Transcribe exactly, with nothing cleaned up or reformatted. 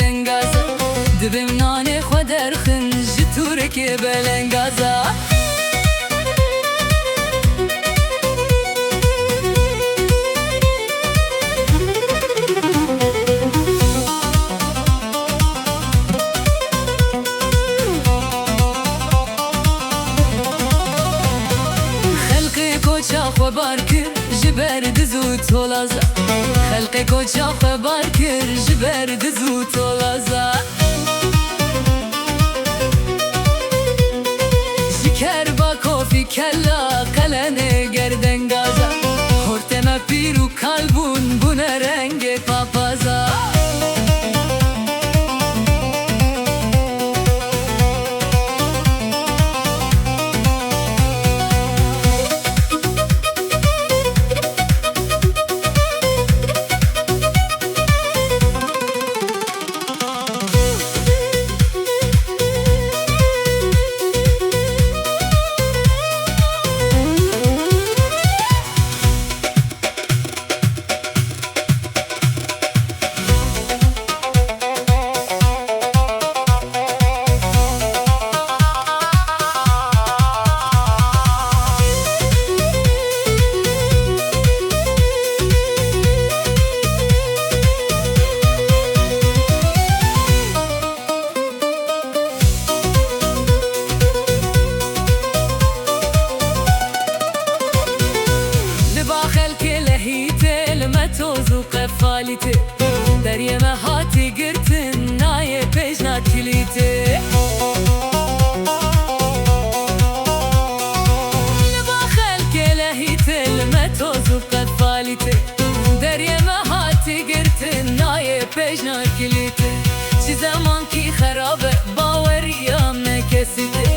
Gaza. Dibêm nanê xwe derxin ji tûrekê belengaza. Xelqê koça xwe bar kir ji ber diz û tolaza. Xelqê koça xwe bar kir ji ber diz û tolaza. Ji kerba kofî kella qelenê gerdengaza. Horteme pîr û kal bûn, bûne rengê papaza. Li ba xelkê lehî tê, li me toz û qefalî tê. Deriyê me hatî girtin, nayê pêjna kilî tê. Li ba xelkê lehî tê, li me toz û qefalî tê. Deriyê me hatî girtin, nayê pêjna kilî tê. Çi zemankî xerab e, baweriya me kesî tê.